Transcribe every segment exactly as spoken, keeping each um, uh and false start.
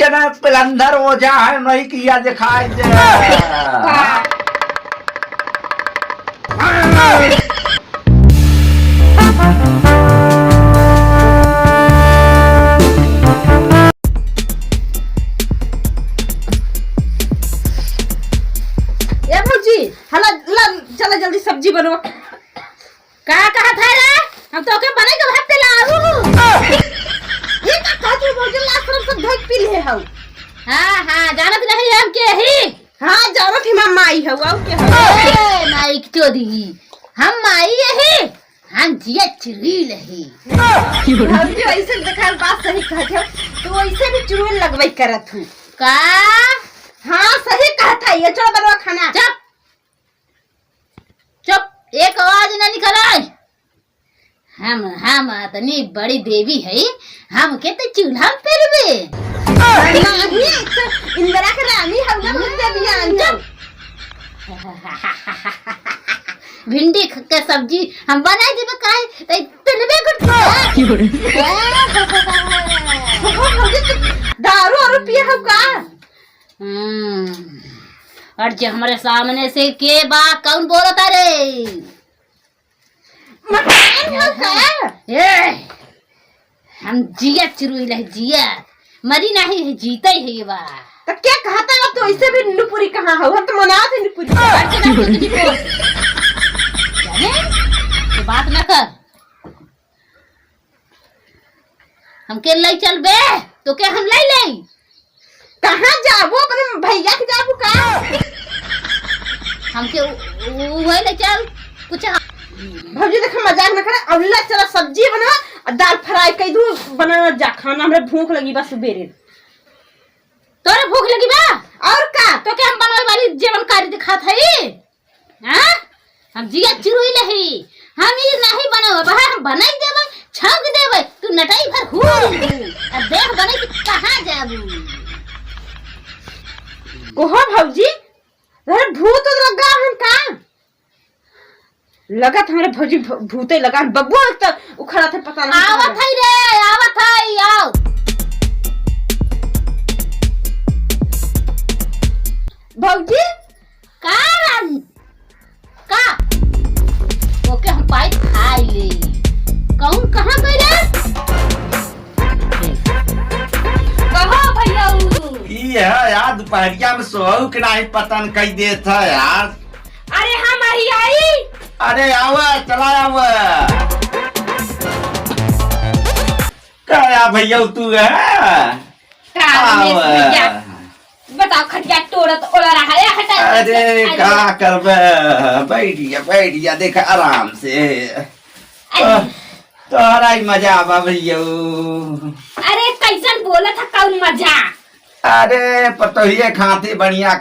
ना, पिलंदर ओझा है, नहीं किया दिखाई दे। ए भौजी, हला, ला, चला जल्दी सब्जी बनवा। का कहत है रे? हम तोके बनाई के भात लाऊ। ये का कहत है भौजी, लात शरम सब धोई पी ले हऊ। हाँ, हाँ, जानत नहीं हम के ही। हाँ, जानत ही हम माई हऊ, आऊ के हऊ। ए, माई की चोदी। हम माई यही, हम जिया चुरी लही। भौजी ऐसे देखा बात सही कहत है, तू ऐसे भी चुरी लगवाई करत हूँ। का? हाँ, सही कहत है, ये चलो बनवा खाना। चुप। चुप, एक आवाज ना निकलाय। हम, हम अतनी बड़ी देवी है, हमके तो चूल्हा में पेलबे। नहीं, तो इंदिरा के रानी हम ना भूत देवी आन जाओ। भिंडी ख-, के सब्जी हम बनाई देबे काहे? तो पेलबे कुछ। दारू और पिए हम का? हम्म, और जे हमरे सामने से के बा, कौन बोलता रे? मकान हो का? ए, हम जिया चुरुई लह जिया, मरी नहीं है, जीते ही है ये बा। तो क्या कहता है तू? ऐसे भी नुपुरी कहाँ हो? हम तो मना थे नुपुरी। और के ना बोलते जी बोल। जाने? तो बात ना कर। हमके लई चल बे, तो के हम लई लेई? कहाँ जाबू? अपने भैया के जाबू का? हमके उ-, उ-, उहे ले चल, कुछ ह- भौजी देख मजाक न करे, अब ले चला सब्जी बना, और दाल फ्राई कई दू, बना जा खाना, हमरे भूख लगी बा सुबेरे। तोरे भूख लगी बा? और का? तो के हम बनवे वाली जेवन कारी दिखात है? हाँ? हम जिया चुरुई लही, हम ई नहीं बनावे, बहा हम बनाई देबे, छौंक देबे, तू नटाई भर हूर। अब देख बने कि कहाँ जाबू। ओहो भौजी, अरे भूत लगा हन का? लगत हमरे भौजी भ-, भूते लगा हन। बबुआ एक तो उखड़ा थे, पता नहीं कहाँ आवत गए। है रे, आवत है, आओ। भौजी, का रानी? का? ओके हम पाई खाई ले। कौन कहाँ गई रे? कहो भैया। ई है यार, दुपहरिया में सोऊ के नाही पतन कई देत है यार। अरे हम आई आई। अरे आवा, चला आवा। का या भैया तू है? का रमेश आवा। भैया? बताओ, खटिया तोड़त ओड़ा रहा है, हटा दे। अरे, अरे। का करबे? बैठिया, बैठिया, देख आराम से। अरे। आह, तोहरा ही मजा आवा भैया। अरे, कैसन बोलत है, कौन मजा? अरे, पतोहिए खाती बढ़िया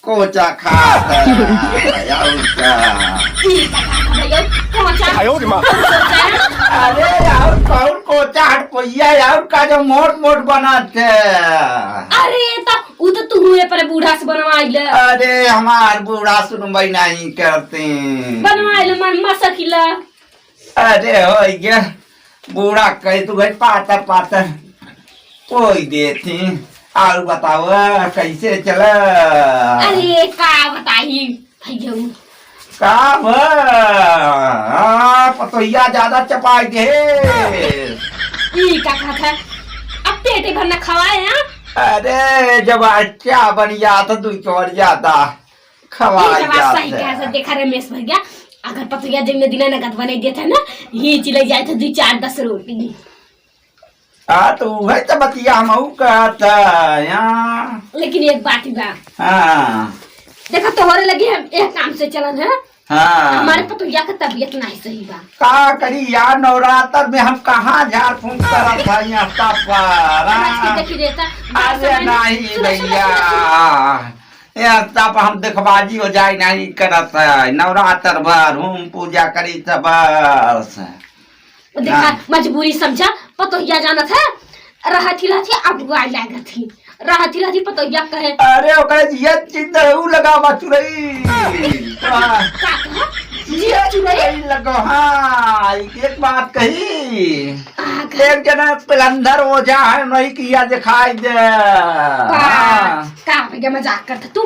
कोचा खात है, और का? ई का कहत है भैया, कोचा? आयो रे माँ। कोचा? अरे, और कौन कोचा हटपोइया, और का जो मोट मोट बनत है? अरे, त उ त तू हुए पर बूढ़ा से बनवाइले। अरे, हमार बूढ़ा सुनवाई नहीं करते। बनवाइले मन मसकिला। अरे, हो गया, बूढ़ा कह तू भाई पातर पातर कोई देती। और बताओ, कैसे चला? अरे, का बताई भैया? का बा? हाँ, पतोहिया ज्यादा चपाई दे। ई का कहत है? अब पेटे भर न खवाए हैं? अरे, जब अच्छा बन जाता, दू चार ज्यादा खवाई ई बात जात सही है। कहा से, देखा रमेश भैया, अगर पतोहिया जब में दिना नगद बने देत है ना, ये चले जाए थे दू चार दस रोटी। हाँ, तो वही तो बतिया हम कहत है, हाँ। लेकिन एक बात बा। हाँ। देखो, तोहरे लगे हम एक काम से चलन है। हाँ। हमारे पतोहिया का तबीयत नहीं सही बा। का करी यार, नवरात्र में हम कहाँ झाड़ फूंक करत है यहाँ पर, आज की हाँ। देखी रहता, अरे सुनो, नहीं सुनो, सुनो, भैया। सुनो, सुनो। यहाँ पर हम देखबाजी हो जाए नहीं करत है, नवरात्र भर हम पूजा करी त बस। देखा, हाँ। मजबूरी समझा, पतोहिया जानत है, रहत ही रहत ही अब बुआई लागत ही, रहत ही रहत ही पतोहिया कहे। अरे ओकरे जिया चिंदऊ लगावा चुरई। का कहा? ये चुड़ैल लगो, हाँ, एक बात कही। का कही? एक जना पिलंदर ओझा है, नहीं किया दिखाई दे। का? हाँ। का भैया मजाक करत ह तू?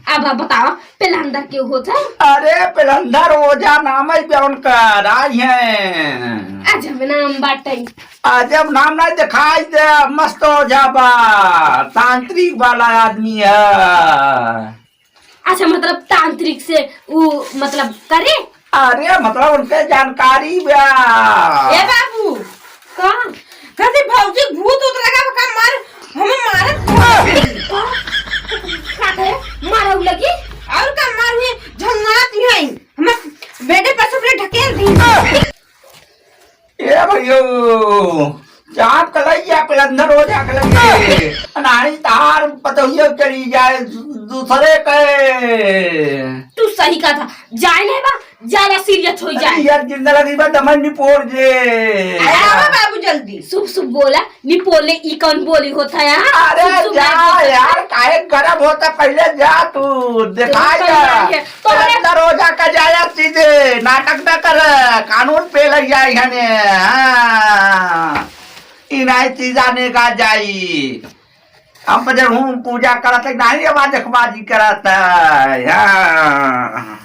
अब, अब बतावा, पिलंदर के होत है? अरे, पिलंदर ओझा नाम है बे उनका, राज है। अजब नाम बाटे। अजब नाम नहीं दिखाई दे, मस्त ओझा बा, तांत्रिक वाला आदमी है। अच्छा, मतलब तांत्रिक से उ, मतलब, करे? अरे, मतलब उनके जानकारी बा। ए बाबू, का? कहते भौजी भूत उत लगा बा का मार, हमें मारत का? का कहे? मारऊ लगी? और का मार हुए, झंगात नहीं आई। हमें बेडे पर से ढकेल दी। ए भइयो, चाप कलैया पिलंदर ओझा के लगे। अनाड़ी तार पतोहियो चली जाए दू-, दूसरे के। तू सही कहा था, जाए नहीं बा, ज्यादा सीरियस हो जाए। अरे यार, जिंदा लगी बा, दमन निपोर जे। अरे आवा बाबू जल्दी। शुभ शुभ बोला, निपोले ई कौन बोली होता है, हाँ? अरे शुभ शुभ जा नहीं बोल सकता। यार, काहे गरम होता, पहले जा तू, दिखाई तो जा। कल जाएंगे। तोहरे पिलंदर ओझा का जाया सीधे, नाटक न कर, कानून पे लग जाए हने। हाँ। ई नाई चीजा ने का जाई। हम बजे हूँ पूजा करत है, नाई आवाज अखबाजी करत है। हाँ।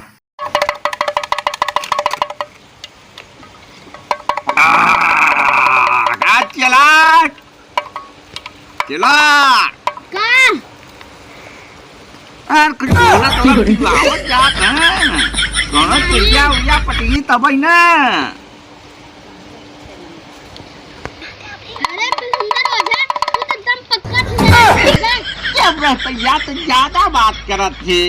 आ, का चला? चला। का? यार, कुछ बोला तो की हो रही? आवत जात है। कौनो चुड़िया उड़िया पटली तब ही ना। अरे, पिलंदर ओझा, तू तो एकदम पक्का ठुकरा है। जब रहता यार, तो ज्यादा बात करत थे।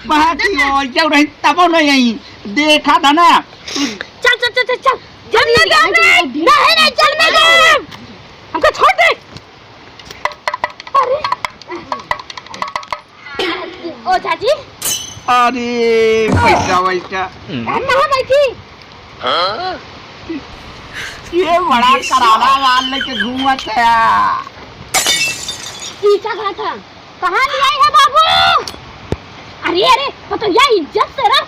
बात ही हो, जब रही तब नहीं आई। देखा था ना। चल, चल, चल, चल, चल। जल्दी, जल्दी, जल्दी। नहीं, नहीं, चल, मैं जा रहा हूँ। हमको छोड़ दे। अरे। ओ चाची। अरे, बैठा, बैठा। कहाँ बैठी? ये बड़ा करारा वाल लेके घूमत है। ई का बात है? कहाँ ले आई है बाबू? अरे, अरे, पतोहिया इज्जत से रख।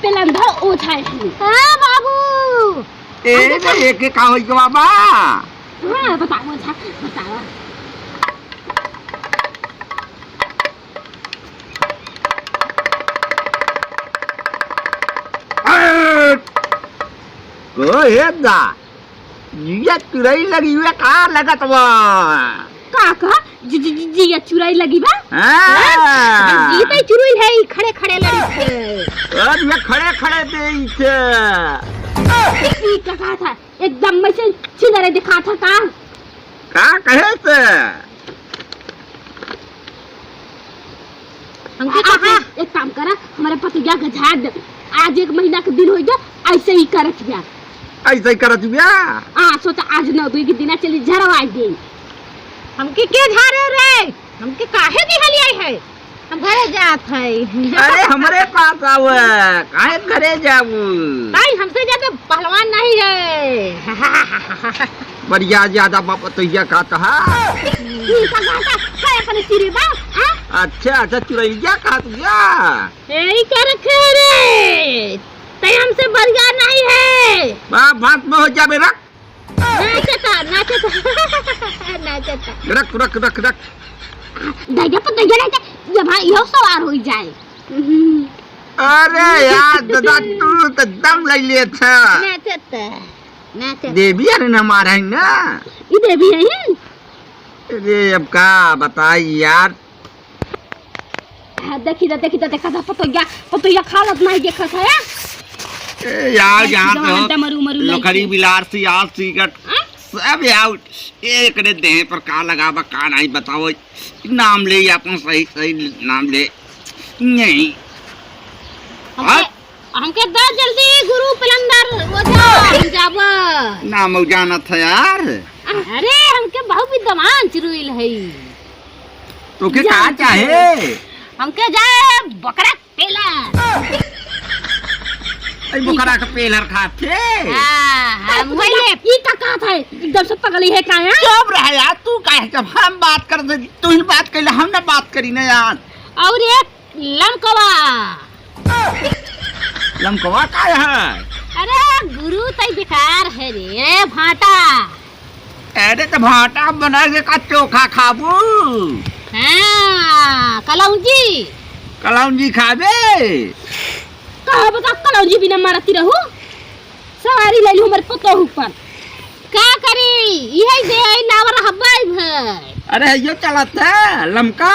पिलंदर ओझा है। हाँ बाबू। ए, हम तो रे, एके का होई के बाबा? हाँ, बताओ ओझा, बताओ। अरे, को हे दा? ये चुड़ैल लगी हुए का लगत बा? का, का? जी, जी, जी, जी, ये चुड़ैल लगी बा? हाँ। हाँ? जी, तो चुड़ैल है, ई खड़े, खड़े लड़ी थे। और ये खड़े, खड़े दे इथे। ई का कहा था? एकदम में से चिल्लरे दिखा था का? का कहे से? हमके तो आहा। एक काम करा, हमारे पतोहिया के झाड़ दे। आज एक महीना के दिन हो गया, ऐसे ही करत बिया। ऐसे ही करत बिया? हाँ, सोचा आज नौ दुई के दिना चली झड़वाई दे। हमके के झाड़े रे? हमके काहे दिहलिया है? हम घरे जात है। अरे, हमरे पास आवे, काहे घरे जाबू? भाई, हमसे ज्यादा पहलवान नहीं है। बढ़िया, ज्यादा बाप तो यह कहता है। ई का कहता है अपने सिरे बा, हाँ? अच्छा, अच्छा, चुड़ैलिया कहत बिया। ए, ई का रखे रे? तै हमसे बढ़िया नहीं है। बाप भात में हो जाबे, रख। नाचता, नाचता, नाचता। रख, रख, रख, रख। दैया पर दैया नाचे, ये भाई, यो सवार हो जाए। अरे यार, दादा, तू तो दम ले ले, अच्छा। नाचता, नाचता। देवी अरे न मारा है ना। ये देवी है ही। अरे, अब का बताई यार। हाँ, देखी त, देखी त, देखा था, पतोहिया, पतोहिया खालत नहीं देखा था, यार। ए, यार, यहाँ तो डमरू, मरू नहीं लकड़ी, थे। बिलार, सियार, सीकट, हाँ? सब आउट। एक ने देह पर का लगावा, का नहीं बताओ। नाम ले, अपन सही, सही नाम ले। नहीं। हमके, हाँ? हमके द जल्दी गुरु पिलंदर ओझा, हम जाबा। नाम जानत है यार। अरे, हमके बहुत विद्वान चुड़ैल है। तोके का जान चाहे? हमके जाए बकरा पेला। ए, बकरा के पेलर खात थे। हाँ, हाँ, वही। ई का कहत है? एकदम से पगली है का, हाँ? चुप रह यार, तू काहे, जब हम बात करत है, तू ही बात कइले, हम ना बात करी ना यार। और एक लमकवा। लमकवा का है? अरे गुरु, तई बेकार है रे, ए भाटा। अरे त भाटा बना के का चोखा खाबू? हाँ, कलौंजी। कलौंजी खाबे? कहा बता, कलौंजी बिना मारती रहू? सवारी ले लू हमरे पतोह ऊपर। का करी? इहे दे आई लावर हब्बाई भर। अरे, यो चलत है, लमका।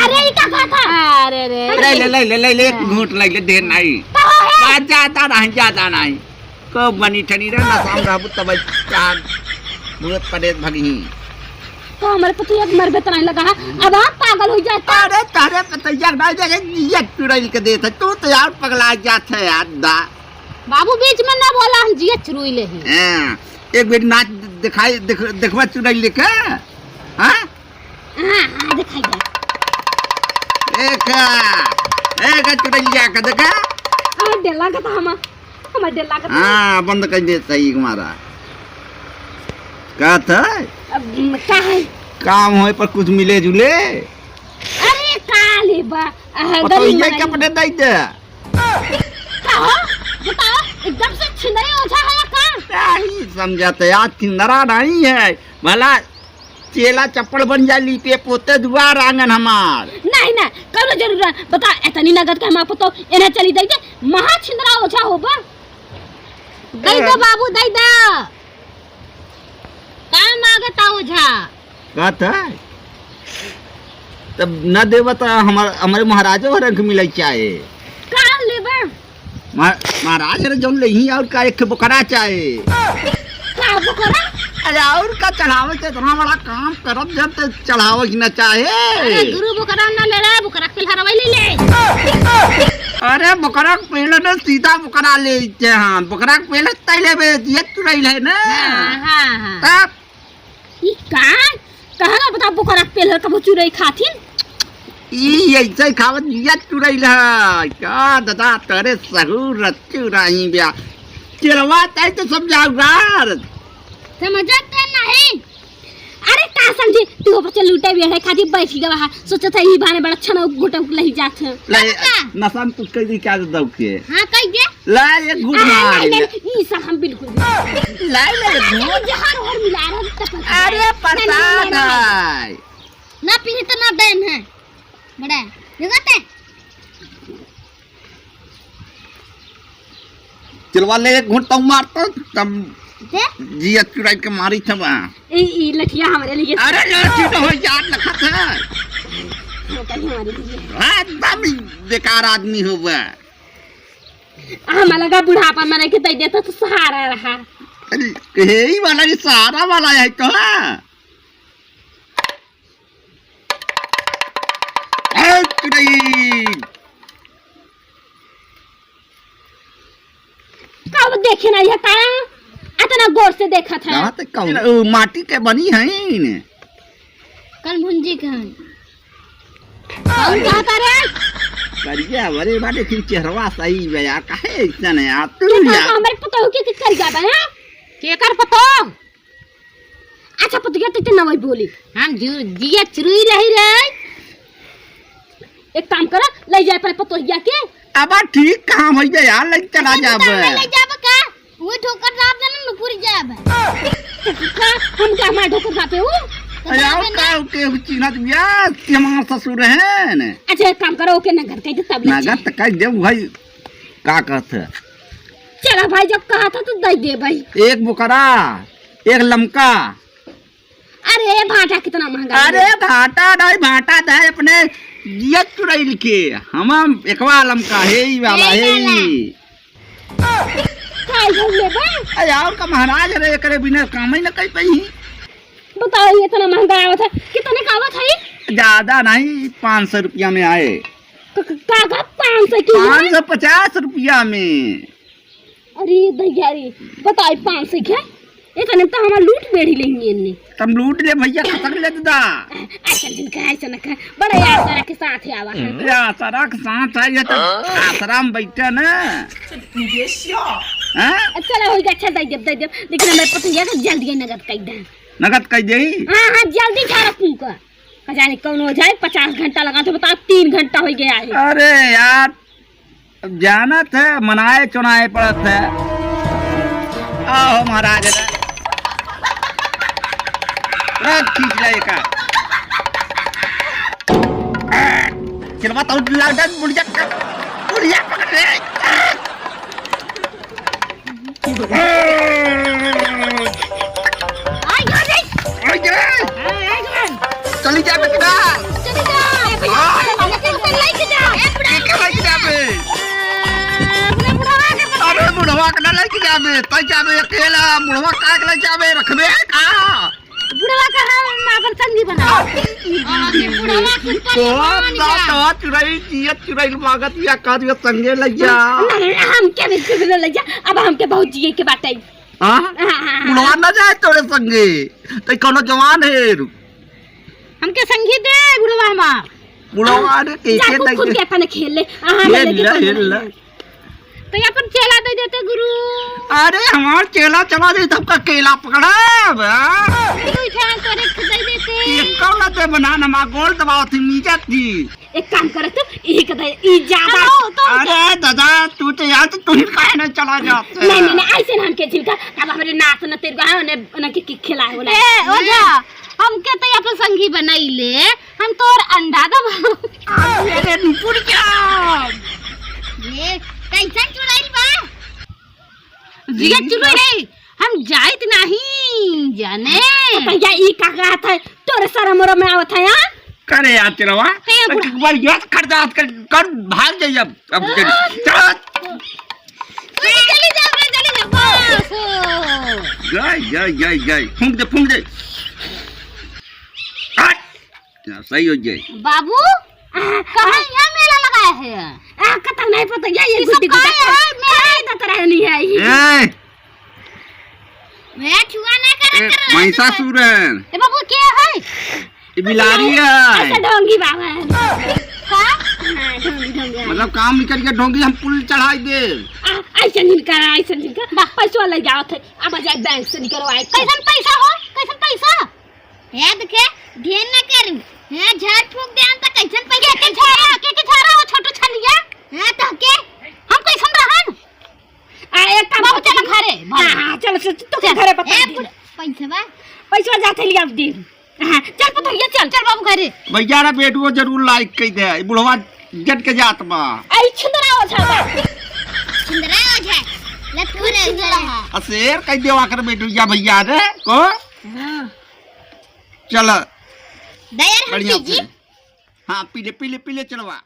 अरे, ई का कहत है? अरे रे। ले, ले, ले, ले, ले, ले, एक घूंट ले, ले, ढेर नहीं। कहो है। बा, ज्यादा नहीं, ज्यादा नहीं। को बनी ठनी रे, नशा में रहबू तब चार भूत प्रेत भगही। तो हमरे पतोहिया के मरबे त नहीं लगा है। अब आप पागल हो जाता। अरे, तारे पतोहिया के नहीं देखे, जिया चुड़ैल के देत है। तू तो यार पगला जात है यार, दा। बाबू, बीच में ना बोला, हम जिया चुड़ैल ही। हाँ, एक बेर नाच दिखाई, देख, देखवा चुड़ैल लेके, हाँ? हाँ, हाँ, दिखाई दे। देखा, देखा चुड़ैलिया का देखा। हाँ, डेला का तो हम, हमार डेला का तो हाँ, बंद कर दे सही हमारा। का था? अब का है? काम होए पर कुछ मिले जुले। अरे, का लेबा? अह, पतोहिया गरीब के माई। अपने दई दे। का हो? बताओ, एकदम से छिंदरे ओझा है या का? नहीं समझत यार, छिंदरा नहीं है। भला चेला चप्पल बन जाए, लीपे पोते दुआर आंगन हमार। नहीं ना, कौनो जरूरत। बता, इतनी नगद के हमार पतोह, इन्हें चली दई दे, महा छिंदरा ओझा होबा। दई दे ए। बाबू, दई दे। का मांगता ओझा? कहत है, तब न देबा त हमर, हमरे महाराजो हर अंक मिले चाहे। का लेबा? महा-, महाराज हर जौन लेही और का एक बोकरा चाहे। का बोकरा? अरे और का चढ़ावे के इतना बड़ा काम करब जब ते चढ़ावे की न चाहे। अरे गुरु बोकरा न ले रे, बोकरा के पेलहरवा ले ले। अरे बोकरा के पेलहर न सीधा बोकरा ले के हाँ, बोकरा के पेलहर तैले बे जियत चुड़ैल है ना। हाँ, हाँ, हाँ। तब ई का? कहाँ का बता बोकरा के पेलहर कबो चुरई खाथिन? ई ऐसे खावत जिया चुरई रहा। का दादा तोरे सहूर रच्चू रही ब्या। चलवा तय तो सब जाऊगार। समझत नहीं। अरे का समझी? तू ऊपर से लूटे भी है खाती बैठ गवा है। सोचत है ई बाने बड़ा छना गोटा लही जात है। ले, तब का? नसान कुछ कह दी क्या दऊ के? हाँ, कह दे। ला, एक घूंट आ, मार नहीं, ले। नहीं, ई सब हम बिल्कुल भी नहीं। ला, ले, अरे, घूंट। जहर और मिला रहा हूँ, तब अरे, नहीं, नहीं, प्रसाद नहीं, नहीं। है। ना पीही तो ना देन है। बड़ा, देखते? चलवा ले, एक घूंट तो मार तो, तब दे? जिया चुराई के मारी थबा। ई, ई लठिया हमारे लिए। अरे, ये चीज हो यार, लखत है। वो कहीं हमारे लिए। हाँ, एकदम ही बेकार आदमी हो बा। हम लगा बुढ़ापा में रह के दे देता तो सहारा रहा। अरे, यही वाला, ये सहारा वाला है तो, हाँ। ए, चुड़ैल। का वो देखे ना, ये का? इतना गौर से देखत है। कहाँ तक कौन? ओ, माटी के बनी है ने। कल भुंजी के है। कौन कहता रे? करिया, अरे बा, लेकिन चेहरवा सही बे यार, काहे ऐसन है यार? तू के यार। कहता हमरे पतोह के, के करिया बा, हैं? केकर पतोह? अच्छा, पतोहिया, तू तो ना वही बोली। हम जु-, जिया चुरुई रही रे। एक काम करा, ले जाए पहले पतोहिया के। अब ठीक कहाँ भैया यार, ले चला जाबे। ले जाबे का? वो ठोकर दाब देना, नुपुर जाबे। का? हम का हमारे ठोकर दाबे हो? अरे, आओ का, ओके, चिन्हत बिया, कि हमार ससुर है ने। अच्छा, एक काम करो, ओके, नगद कह दे, तब ले नगद जाए। तो कह दे भाई, का कहत है? चला भाई, जब कहा था तो दे दे भाई। एक बोकरा, एक लमका। अरे भाटा कितना महंगा अरे है। भाटा नहीं, भाटा दे अपने जियत चुड़ैल के। हम एकवा लमका है, ई वाला यही है वाला। ई। का हो लेबे? अरे और का महाराज रे, एकरे बिना काम ही न कर पाई। बताओ, ये इतना महंगा आवत है, कितने का आवत है? ज्यादा नहीं, पाँच सौ रुपया में आए। क-, क-, का, का पाँच सौ की है? पाँच सौ पचास रुपया में। अरे दैया रे, बताई पाँच सौ क्या? इतने तो हमार लूट बेड़ी लेंगे इनने। तम लूट ले भैया, खसक ले दा। आ, आ, चल जिनका ऐसा न कह, बड़ा यार तारा के साथ है आवा है। यार तारा के साथ है, ये तो आसरा में बैठे ना। हाँ? चला हो गया, अच्छा दे देब, दे देब, लेकिन हमारे पतैया का जल्दी नगद कर दे। नगद कर दे? हाँ, हाँ, जल्दी झाड़ा फूंका। का जाने कौन हो जाए, पचास घंटा लगा तो बताओ, तीन घंटा हो गया है। अरे यार, अब जानत है, मनाए चुनाए पड़त है। आहो महाराज रे। रे खींच ले का। चलवा तो लाडन बुढ़िया का, बुढ़िया पकड़ रे। आइगो रे। आइगो। हाँ, आइगो। चली जाबे कि ना? चली जा। हाँ। लेकिन तो लेके जा। ए, बुढ़वा। के लेके जाबे? ए, अपने बुढ़वा के पकड़। अरे, बुढ़वा के ना लेके जाबे, तै जाबे अकेला, बुढ़वा का के लेके जाबे, रखबे का? बुढ़वा का हम अपन संगी बनाओ। अरे, बुढ़वा के ऊपर बहुत मान जा। बात है, चुड़ैल, जियत चुड़ैल मांगत या का दिया संगे ले जा। नहीं, हमके बिल्कुल भी ना ले जा, अब हमके बहुत जिए के बाटे। हाँ? हाँ, हाँ, हाँ। बुढ़वा ना जाए तोरे संगे, तै कौनो जवान है। हमके संगी दे बुढ़वा हमार। बुढ़वा रे, के जा के खुद, दे खुद दे। के अपने खेल ले। हाँ, खेल ले, ले, खेल ले। तो ये अपन चेला दे देते गुरु। अरे हमार चेला चला दे, तब का केला पकड़ा बा। तू इठा तोरे खुद दे देते। ये कौन दे बना ना, माँ गोल दबाओ थी, नीचे थी। एक काम कर तू, यही के दे, ई ज्यादा। चलो, तो अरे दादा, तू तो यहाँ से तू ही काहे ना चला जाते? नहीं, नहीं, नहीं, ऐसे ना हमके झिलका, अब हमरे नाच न तेरे को, हाँ, उन्हें, उन्हें के, के खिलाए वाला। ए, ओझा, हमके तो अपन संगी बनाई ले, हम तोर अंडा दबा। अरे नुपुर क्या? ये कैसन चुड़ैल बा? जिया चुड़ैल, हम जाइत नहीं जाने। भैया, ई का कहत है? तोरे शरम उरम में आवत है, हाँ? करे यार तेरा, वाह। ते बुढ़ा। एक बार याद कर, याद कर, कर, भाग जाइए अब, अब कर। चल। चली, चली जा, चली जा, बस। जाए, जाए, जाए, जाए। फूंक दे, फूंक दे। हट। क्या सही हो जाए। बाबू, कहाँ यहाँ मेला लगा है? आ, कतौ नहीं पता, ये ये सब गुड्डी का गुड्डी है? मेला ही तो तरह नहीं है, ये। ए! मैं छुआ ना कर, ए, कर रहा है महिषासुर है। ए बाबू, के है? ये बिलारी है। अच्छा, ढोंगी बाबा है। का? हाँ, ढोंगी, ढोंगी है। मतलब काम निकल के ढोंगी हम पुल चढ़ाई दे। आ, ऐसे नहीं कर, ऐसे नहीं कर। बा, पैसा ले जाओ थे। अब आ जाए बैंक से निकलवाए। कैसन पैसा हो? कैसन पैसा? हे देखे, ढेर न करू। हे झाड़ फूंक दे, हम तो कैसन पैसा के, के झाड़ा, के, के झाड़ा हो छोटू छलिया? हाँ, तो के? हम कैसन रहन? आ, एक काम बाबू, कर, चल घरे, हाँ, भाग। हाँ, चल, चल, तो चल। घरे बता ए, दे। पुल-, पैसा बा? पैसा जाते लिया अब दे। हाँ, चल पुतहिया, चल। चल बाबू घरे। भैया रे, बेटुओ जरूर like कइ दे, बुढ़वा जट के जात बा। आई छिंदरा ओझा बा। छिंदरा ओझा, लतुरे ओझा। आ share कइ देवा कर बेटुइया भैया रे को। हाँ। चल। दया हम बढ़िया पीजी। से। हाँ, पी ले, पी ले, पी ले, चलवा।